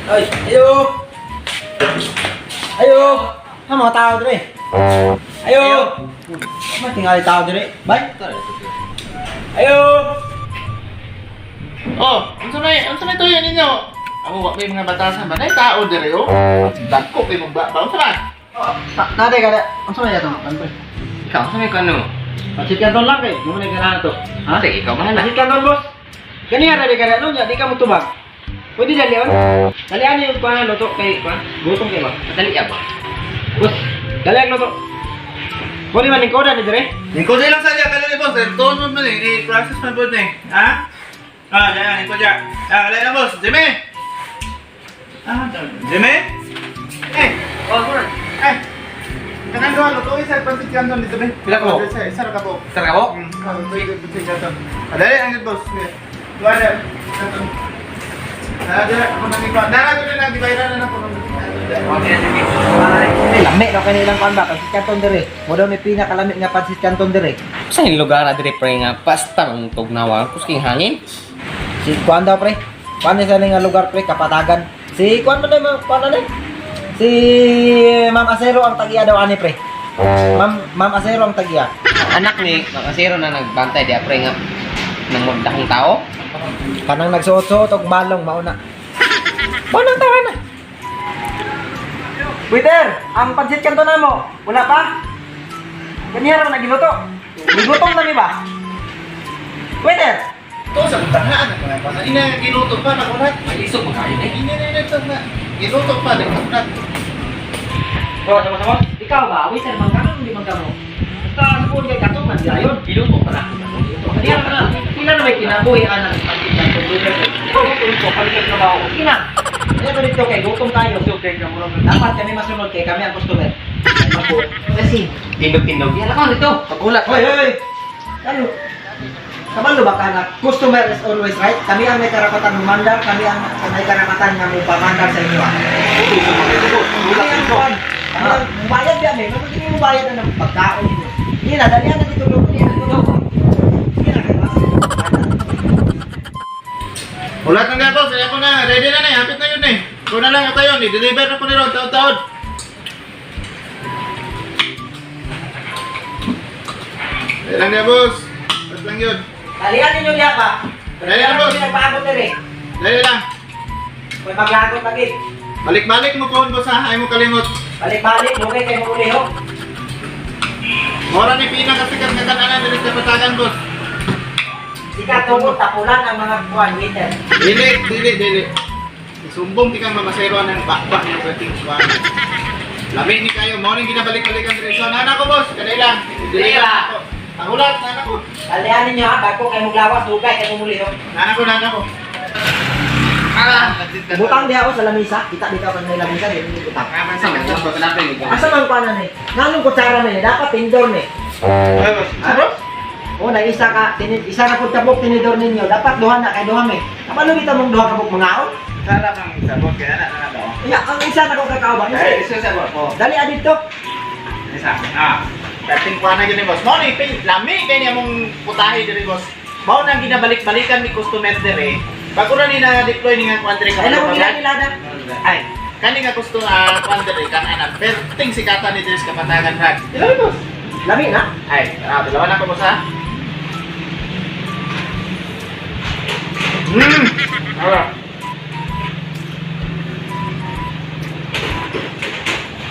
Ay, ayo. Ayo. Ha, mga tao dire. Ayo. Matingali tao dire. Bye. Ayo. Oh, unsa may tuyo ninyo? Amo wa may mga batasan ba? Nay tao dire oh. Dagko kay mong ba. Unsa man? Nade kada. Unsa may atong kan, pre? Ikaw, sa may kano? Pansit kanton lang kay. Mo na ganahan to. Ha? Sige, ikaw bahala. Pansit kanton, boss. Ganiya ra di kada no, nya di ka mo tubag. Pwede dalion? Dalian yung kuan luto kay kuan. Gutom kay ba? Madali ba? Boss, dalian luto. Pwede man ning koda ni dire. Ningko lang sa iya kanila, boss. Tuon mo man eh, i-process man pod ni. Ha? Ah, daya ningko dia. Ah, kalay na, boss. Jimmy. Ah, Jimmy. Eh, Oh, mura. eh. Kanang duha luto isa pansit canton dito be. Pila ka mo? Isa, isa ra ka po. Sir ka po? Luto isa pansit canton. Ah, dali ang good, boss. Duha na. Canton. Ah, dali ako nang ikaw. Dara ko na gibayran na ako. Okay na, sige. Eh, lami ra kay ilang kuan ba? Pansit kanton dire. Mo daw may pinakalami nga pansit kanton dire. Sa yung lugar na dire pre nga pasta ang tugnawa kusking hangin. Si kuan daw, pre. Kuan ni sa nga lugar, pre, Kapatagan. Si kuan man na kuan na ni. Si Ma'am Acero ang tagiya daw ani, pre. Ma'am Acero ang tagiya. Anak ni Makasiro na nagbantay di pre nga nang dakong tao. Kanang nagsuot-suot og malong mauna. Mauna tawa na. Waiter, ang pansit kanto na mo. Wala pa? Kaniya ra man nagiluto. Gigutom na mi ba? Waiter, Ito sa tahaan ako na pa. Ina giluto pa na kurat. May isog mo kayo eh. Ina na ito na. Giluto pa na kurat. Oh, sama sama. Ikaw ba? Waiter man ka hindi man ka mo. Basta sa kay katong man dayon. Giluto pa na. Kaniya ra na. Pila na may kinabuhi anang pansit kanto waiter. Ikaw ko palikad trabaho. Sige na. Kaya ba dito kay gutom tayo. Dapat kami masunod kay kami ang customer. Kasi Tindog-tindog. Yan ako dito. Pagulat. Hoy, hoy, hoy. Lalo. Kabalo ba ka na customer is always right? Kami ang may karapatan mumandar, kami ang may karapatan nga mupamandar sa inyo. Ah. Kami ang kuwan. Kami ang mubayad ba may? Mabigyan mo mubayad na ng pagkaon ninyo. Hindi na, dalihan na dito luto niya. Hindi na kayo. Ulat na boss, ako na. Ready na na, hapit na yun eh. Ikaw na lang ako yun, i-deliver na ko ni Ron, taod-taod. Dali lang na, boss. Bas lang yun. Dalihan ninyo diya ba? Dali lang, boss. Kami nagpaabot na rin. Dali lang. May maglagot lagi. Balik-balik mo phone, boss ha. Ay mo kalimot. Balik-balik, okay kayo muli ho. Mora ni Pina kasi kan kananan dili sa patagan, boss. Sikat tungkol tapulan ang mga kuwan, waiter. Dili, dili, dili. Sumbong ti kang mamasero ng bakba ng dating kuwan. Lami ni kayo, mo ning ginabalik-balikan diri. So, nana ko, boss. Kadali lang. Dili lang. Ang ulat, nana ko. Dalihan ninyo ha, bago kayo maglawas, dugay kayo muli ho. Nana ko, nana ko. Ah, Butang diha ako sa lamisa. Kita dito ako may lamisa, di mo butang. Sa may kano? Asa man kuan ni? Nganong kutsara ni? Dapat tindor ni. Ay, boss. Ha? O na isa ka tinid, isa na pud kabuk tinidor ninyo. Dapat duha na kay duha may. Kabalo bitaw mong duha kabuk mangaon. Sarap ang isa, boss. Kaya na, na ba? Iya, ang isa na ko kakao ba? Eh, isa sa boss. Oh. Dali adito. Isa. Ah. Dating kuha na yun ni boss. Mao ni pin lami kay niya mong putahe diri, boss. Mao nang ginabalik-balikan ni customer diri. Bago ra ni na deploy ni nga kuan diri Ay na ko nila. Ay, kani nga gusto nga kuan diri kan ana perting sikatan ni diri sa Kapatagan rag. Dili, boss. Lami na. Ay, tara, dalawa na ko, boss ha. Ah.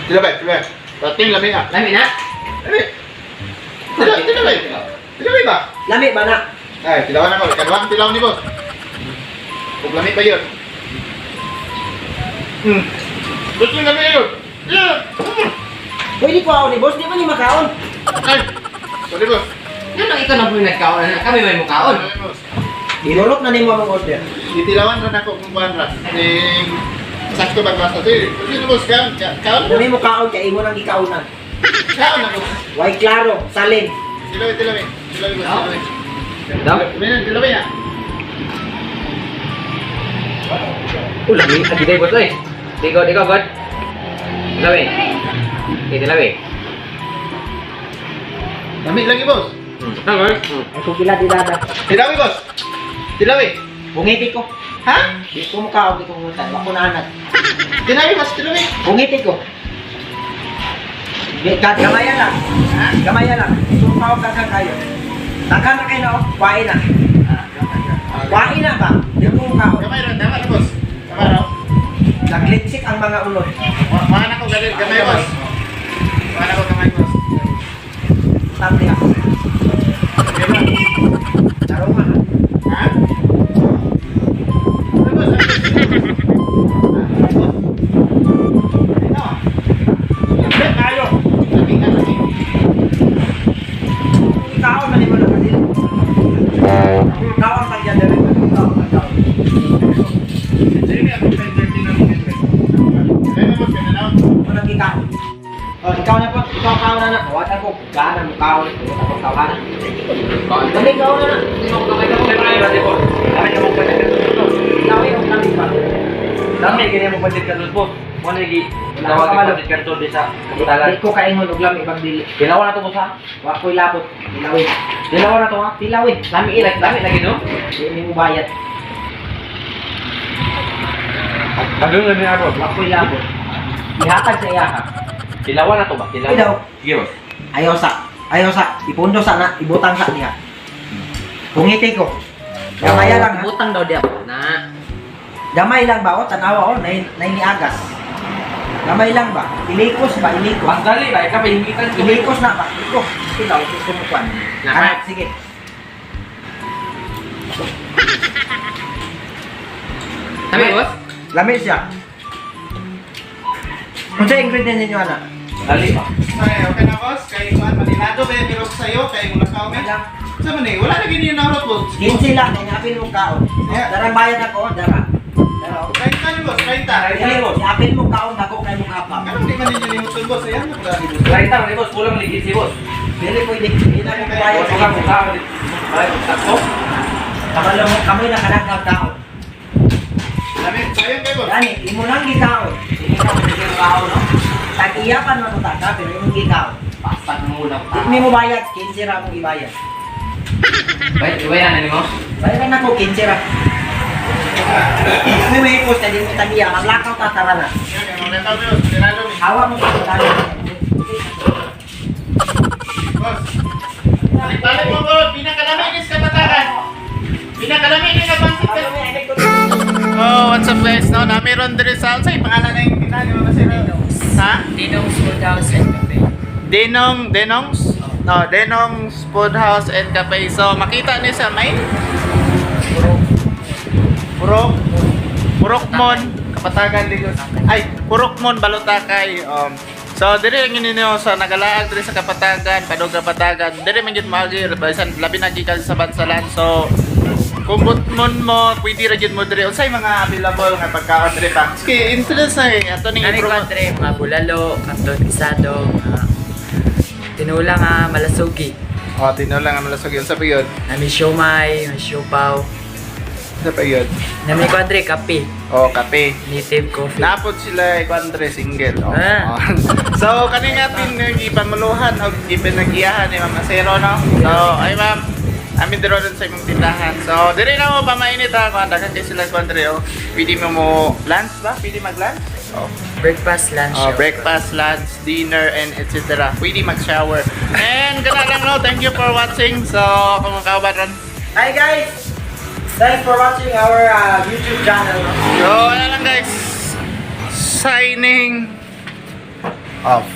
Tila ba? Tila. Dating lami ah. Lami na. Lami. Tila, tila ba? Tila ba? Lami ba na? Ay, tilawan ako. Kaduhang tilaw ni boss. Kung lami pa yun. Gusto yung lami yun. Yeah. Pwede ko ako ni boss, di man ni makaon. Ay, sorry, boss. Ngano ikaw na po yung nagkaon? Kami may mukaon. Sorry, boss. Dinurot na nimo ang order. Ditilawan rin ako kung kuhan ra. Ning sakto ba basta? Sige, sige, boss, kaon, kaon. Dami mo kaon kay imo nang gikaunan. Kaon ako. Way klaro, salin. Tilawi, tilawi. Tilawi, boss, tilawi. Daw? Tilawi, tilawi ya. Oh, lami. Agi day boss oy. Digo, digo god. Lami. Okay, lami. Lami lagi, boss. Tama. Ay kung gila dilada. Tilawi, boss. Tilawi. Bungiti ko. Ha? Di ko mukaon, di ko mutan. Wa ko naanad. Tinawi, boss, tinawi. Bungiti ko. Di ka gamaya lang. Ha? Gamaya lang. Sumpaw ka ka kayo. Daghan na kayo na oh. Wain na. Wain na ba? Di ko mukaon. Gamay ron, tama na, boss. Tama raw. Naglitsik ang mga ulod. Mga na ko, gamay, gamay, boss. Mga na ko, gamay, boss. Tama ako. Gamay. Tarungan ha. Ha? Ano, boss? Ano, boss? Ano? Hindi kayo. Sabi ka, sabi. Ikaw man mo na kasi. Ikaw ang tagyadala. Ikaw ang tagyaw. Jimmy, ako 10:30 na rin. Ayun, boss, kaya na. Mo nang ikaw. Oh, ikaw na po. Ikaw kaon na na. Tawatan ko. Gana mo kaon. Ako tawanan. Dali kaon na na. Ikaw yung kami pa. Dami gini mo pancit kanton po. Mo na gi tawag Wala. pancit kanton di sa kapitalan. Di ko kaingon og lami ibang dili. Dilawan na to boss ha. Wa ko'y labot. Tilawin. Dilawan na to ha. Tilawin. Lami ilak, lami lagi no. Di ni mo bayad. Kagano na niya boss. Wa ko'y labot. Ihatag sa iya ka. Dilawan na to ba? Dilawan. Ay daw. Sige boss. Ayaw sa. Ayaw sa. Ipundo sa na. Ibutang sa niya. Pungiti ko. Gamaya lang ha. Butang daw diya na. Gamay lang ba? O, tanawa o. Nay, nay niagas. Gamay lang ba? Ilikos ba? Ilikos. Ang dali ba ikaw pahingitan ko. Ilikos na ba? Ilikos. Sila, gusto mo kwan. Na. Anak, sige. Lami boss. Lami siya. Unsa ingredient ninyo ana? Dali ba? Ay, okay na, boss. Kay Juan, manilado ba yung pirog sa'yo? Kay Mulakaw, men? Lang. Sa man eh, wala na ganyan na urot, boss. 15 lang kay naapil mo kaon. Yeah. Darang bayad ako, dara. Dara. Oh. 30 ni, boss, 30. Dili, Iapil mo kaon dako kay mo kapap. Anong di man ninyo limuton, boss? Ayan, wala ni boss. Right ni boss, kulang ligid si boss. Dili pwede dili na mo bayad Boss, sa ka 15. mukha. Ay, sakto. Kabalo mo kamoy na kanang kaon. Dami, sayang kayo, boss. Gani, imo nang gikaon. Dili ka mo kaon no. Tag-iyapan man mo ta pero imong gikaon. Basta muna Di mi mo bayad, 15 ra mong ibayad. Bay, ibayan na nimo. Bayaran ako 15 ra. May may post di mo tag-iya, maglakaw ta tara na. Ayan, kay Mulakaw, boss. Manilado, eh. Hawa mo sa tara. Boss. Balik mo, boss. Pinakalami ni sa kapatagan. Pinakalami ni sa pansit. Oh, what's up guys? No, nami ron diri sa unsay pangalan na yung tindahan ni Mama Sir? Ha? Dinong's Food House and Cafe. Denong, Denong's? No, Denong's Food House and Cafe. So, makita ni sa main Purok Purokmon, Kapatagan Ligos. Ay, Purokmon Balutakay. So diri ang ninyo sa nagalaag diri sa Kapatagan, Padog Kapatagan. Diri man gyud maagi bisan labi na gikan sa Bansalan. So kung butmon mo, pwede ra gyud mo diri. Unsay mga available nga pagkaon diri pa? Sige, interest na eh. Ato ning Nani i-promote. kontre, mga bulalo, kanton pisado, mga tinula nga malasugi. Oh, tinula nga malasog yun. Sa pa yun? Nami siomay, may siopaw. Sa pa yun? Nami kontre, kape. Oh, kape. Native coffee. Napod sila ikwan single. Oh. Ah. So kani nga pinagipamuluhan o ipinagiyahan ni Ma'am Acero no. So ay ma'am, amin diro dun sa imong tindahan. So diri na mo pamainit ha kuan daghan kay sila kuan diri oh. Pwede mo mo lunch ba? Pwede mag-lunch? Oh. Breakfast, lunch. Oh, breakfast, lunch, dinner, and etc. Pwede mag-shower. And gana lang no, thank you for watching. So, kung makauban ron. Hi guys! Thanks for watching our YouTube channel. So, ano lang guys. Signing off.